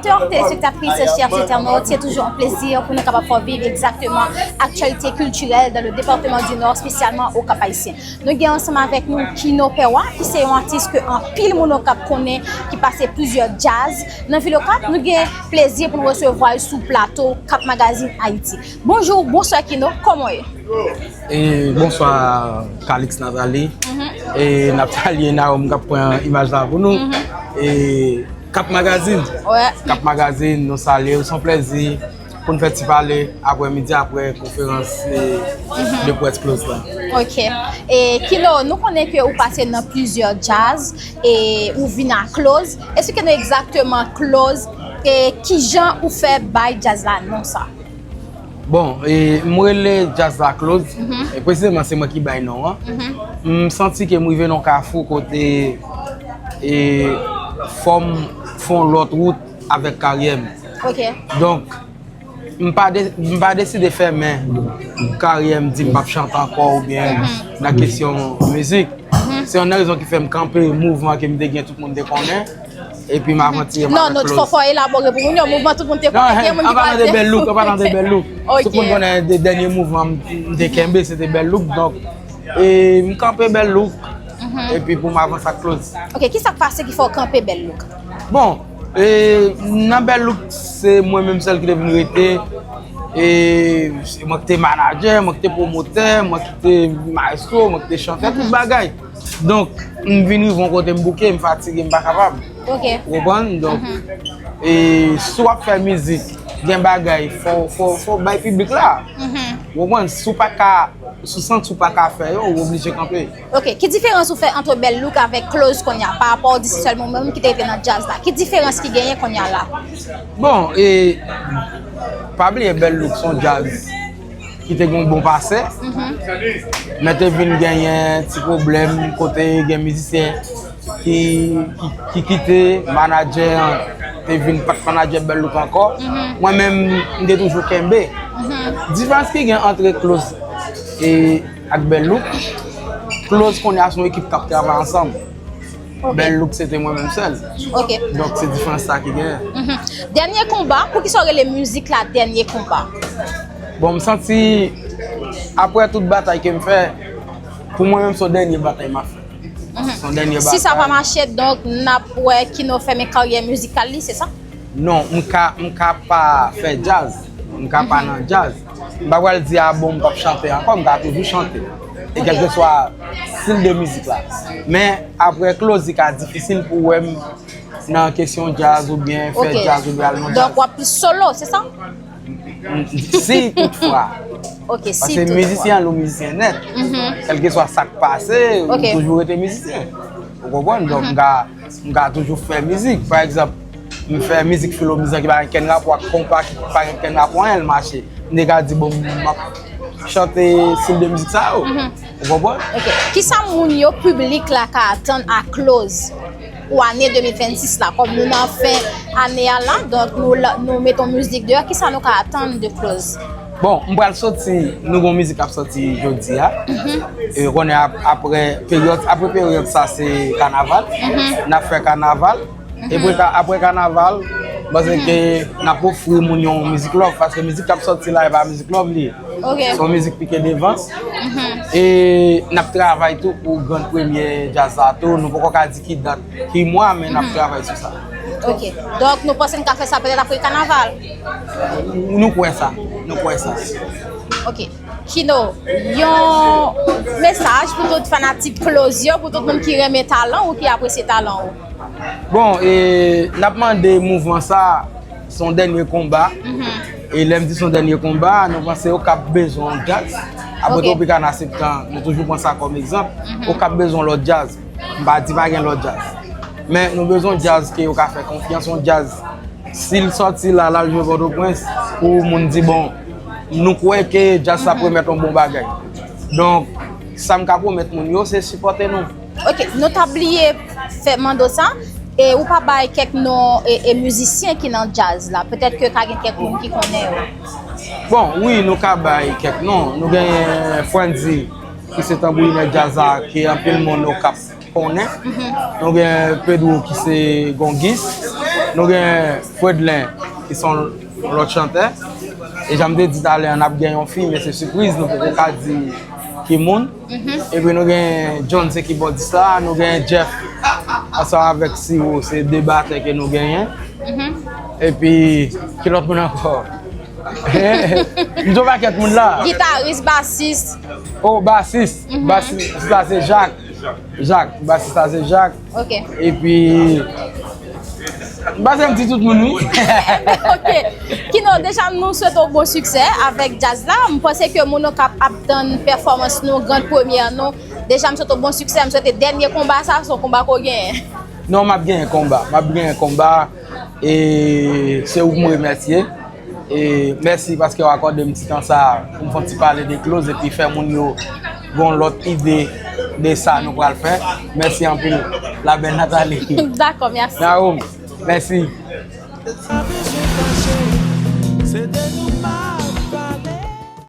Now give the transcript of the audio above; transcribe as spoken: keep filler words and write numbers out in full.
Chers téléspectatrices, chers internautes, c'est toujours un plaisir pour nous capables de vivre exactement actualité culturelle dans le département du Nord, spécialement au Cap-Haïtien. Nou gen ansanm avèk nou Kino Pèwa, ki se yon atis ke anpil moun Okap konnen, ki pase plizyè djaz nan vil Okap. Nou gen plezi pou nou resevwa l sou plato Cap Magazine Haïti. Bonjou, bonswa Kino, kòman w ye? E bonswa Calix Nathalie. E n ap salye Naom k ap pran imaj la pou nou. E Cap Magazine. Wè. Cap Magazine, nou salye w, se yon plèzi pou n fè ti pale aprè midi, aprè konferans e, de près close la. Ok. E Kino, nou konnen ke ou pase nan plizyè djaz e ou vin a close. Esplike nou egzakteman close e kijan ou fè bay djaz la non sa? Bon, e, m rele djaz la close. E presizeman, se mwen ki bay non an. M santi ke m rive nan yon kafou kote e, fò m fè yon lòt wout avèk karyè m. Ok. Donk, m pa de, m pa deside fèmen karyè m, di m p ap chante ankò oubyen nan kesyon mizik. Se youn nan rezon ki fè m kanpe mouvman ke m te gen, tout moun te konnen. Epi m avantire m Non, avèk non, close. Fò fò elabore pou moun yo, mouvman tout moun te Non, konnen, gen moun ki an palan de bèl look, an palan de bèl look. Ok. Tout moun konnen de dènye mouvman m te kenbe, se te bèl look. Donk, e, m kanpe bèl look. Epi pou m avanse ak close. Ok, kisa k pase ki fè w kanpe bèl look? Bon, e, nan bèl look, se mwen menm sèl ki te vin rete. E se mwen ki te manadjè, mwen ki te pwomotè, mwen ki te maestro, mwen ki te chantè, tout bagay. Donk, m vin rive yon kote m bouke, m fatige, m pa kapab. Ok. Ou konprann? Donk, e, si w ap fè mizik, gen bagay, fò, fò, fò bay piblik la. Ou konprann? Si w pa ka, si w santi w pa ka fè yo, ou oblije kanpe. Ok, ki diferans ou fè ant bèl look avèk close kounye a, pa rapò w di se sèlman ou menm ki te rete nan djaz la? Ki diferans ki genyen kounye a la? Bon, e pa bliye bèl look se yon djaz ki te gen yon bon pase. Men te vin genyen ti pwoblèm kote gen mizisyen ki, ki, ki kite, manadjè an te vin pa t manadjè bèl look ankò. Mwen menm, m te toujou kenbe. Diferans ki gen ant close e ak bèl look, close kounye a se yon ekip k ap travay ansanm. Bèl look se te mwen menm sèl. Ok. Donk se diferans sa ki genyen. Dènye konba, poukisa w rele mizik la dènye konba? Bon, m santi, aprè tout batay ke m fè, pou mwen menm se yon dènye batay m ap fè. Se yon dènye batay. Si sa pa mache, donk n ap wè Kino fèmen karyè mizikal li, se sa? Non, m ka, m ka pa fè djaz. M ka pa nan djaz. M pa pral di, a bon, m p ap chante ankò, m ka toujou chante. E kèlkeswa stil de mizik la. Men, aprè close, li ka difisil pou wè m nan kesyon djaz oubyen fè Ok. Djaz oubyen al nan djaz. Donk w ap solo, se sa? Si toutfwa. Ok, si Paske toutfwa. Mizisyen an, nou mizisyen nèt. Kèlkeswa sa k pase, ou Ok. toujou rete mizisyen. Ou konprann? Donk, m ka, m ka toujou fè mizik. Pa egzanp, m fè mizik Filo Mizan ki pa gen kenn rapò ak konpa, ki pa gen kenn rapò anyen, l mache. M te ka di, bon, m ap chante stil de mizik sa yo. Ou konprann? Ok. Kisa moun yo, piblik la ka atann a close pou ane de mil vennsis la, kòm nou nan fen ane a la, donk nou, la- nou met yon mizik deyò, kisa nou ka atann de close? Bon, m pral soti, nou gon mizik k ap soti jodi a. E konnen ap- aprè peryòd, aprè peryòd sa se kanaval. N ap fè kanaval. Epi ka- aprè kanaval, m panse ke n ap ofri moun yo yon mizik love, paske mizik k ap soti la, e pa mizik love li ye. Ok. Se yon mizik pike devan. E n ap travay tou pou gran premye djaz la tou. Nou poko ka di ki dat, ki mwa, men n ap travay sou sa. Ok. Donk, nou panse n ka fè sa petèt apre kanaval? Nou kwè sa. Nou kwè sa. Ok. Kino, yon mesaj pou tout fanatik close yo, pou tout moun ki renmen talan ou ki apresye talan ou? Bon, e, n ap mande mouvman sa, se yon dènye konba. E lè m di se yon dènye konba, nou panse Okap bezwen yon djaz. Apre Ok. Tropicana Septan, nou toujou pran sa kòm egzanp. Okap bezwen lòt djaz. M pa di pa gen lòt djaz. Men nou bezwen djaz ke yo ka fè konfyans, yon djaz si l sòti la, l al jwe Pòtoprens, pou moun di, bon, nou kwè ke djaz sa pwomèt yon bon bagay. Donk, sa m ka pwomèt moun yo, se sipòte nou. Ok, nou ta bliye fè mande w sa, e ou pa bay kèk non e, e mizisyen ki nan djaz la, petèt ke ka gen kèk moun ki konnen yo. Bon, wi, nou ka bay kèk non. Nou genyen Frandy, ki se tanbourinè djaz la, ke anpil moun Okap konnen. Nou gen Pedro ki se gongis. Nou gen Fredlin, ki se yon lòt chantè. E jan m te di talè a, n ap gen yon fi, men se sipriz, nou poko ka di ki moun. Epi nou gen John, se kibòdis la, nou gen Jeff, ansanm avèk Siro, se de batè ke nou genyen. Epi, ki lòt moun ankò? M di yon pakèt moun la. Gitaris, basis. Oh, basis. Basis la se Jak. Jak, basis la se Jak. Ok. Epi, m panse m di tout moun, wi. Ok. Kino, deja, nou swete w bon siksè avèk djaz la. M panse ke moun yo k ap ap tann pèfòmans nou, grand premyè nou. Deja, m swete w bon siksè. M swete dènye konba sa, se yon konba ke w genyen. Non, m ap genyen konba. M ap genyen konba. E se ou pou m remèsye. E mèsi paske w akòde m ti tan sa a pou m fè yon ti pale de Close epi fè moun yo gen yon lòt ide de sa nou pral fè. Mèsi anpil, la belle Nathalie. Dakò, mèsi. Naomi, mèsi.